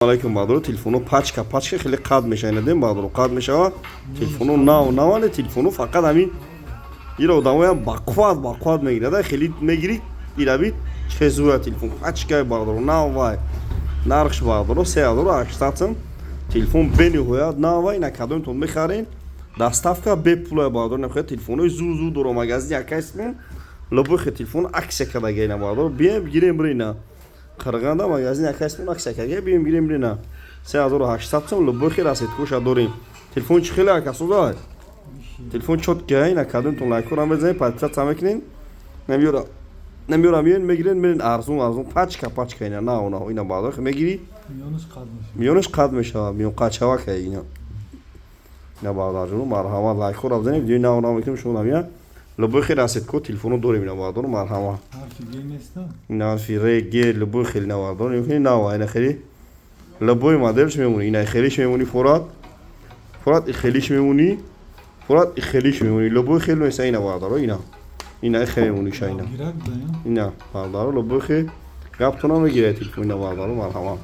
Алайкум, бардоро. Телефоно пачка пачка хеле қад мешава, инадем, бардоро, қад мешава. Телефоно нав наване, телефоно фақат ҳамин ира одамоям бақувват бақувват мегирад, хеле мегирӣ, ираби чӣ зура. Телефон пачкаи, бардоро, нав вай. Нархш, бардоро, 3800 сом. Телефон бениҳоят нав. Ина кадомтон мехарен, доставка бепула, бардоро. Нахоҳед, телефонои зур зур доро магазин якайсмон. Любой хе телефон акция кардага ина, бардоро, бием, бигирем, бирина. Қирғанда магазин якайсмон акция карда, бием, бигирем, бирина. 3800 сом, любой хе расцветкоша дорем. Телефон чӣ хеле акасоза, телефон чёткий. Ина кадомтон лайкора мезанед, подписаться мекунед, намеёра намеёра, миён мегирен, мерен, арзун арзун, пачка пачка. Ина нав нав, ина, бардоро, мегирӣ. Миёнаш қад мешавад, миён қадшавака ина. Ина, бародарҷоно, марҳамат, лайкора бизанед. Видеои нав нав мекунем, шумо намия. Любой хел расцветко телефоно дорем, ина, бардоро, марҳамат. Ина ҳарфи р, г, любой хел, ина, бардоро, нав. Ина хели любой моделш мемонӣ, ина хелиш мемонӣ, форат форат, хелиш мемонӣ, форат, хелиш мемонӣ, любой хел меса. Ина, бардоро, ина, ина хел мемонӣ ша, ина, ина, бардоро, любой хел гаптона мегирад телефон. Ина, бардоро, марҳамат.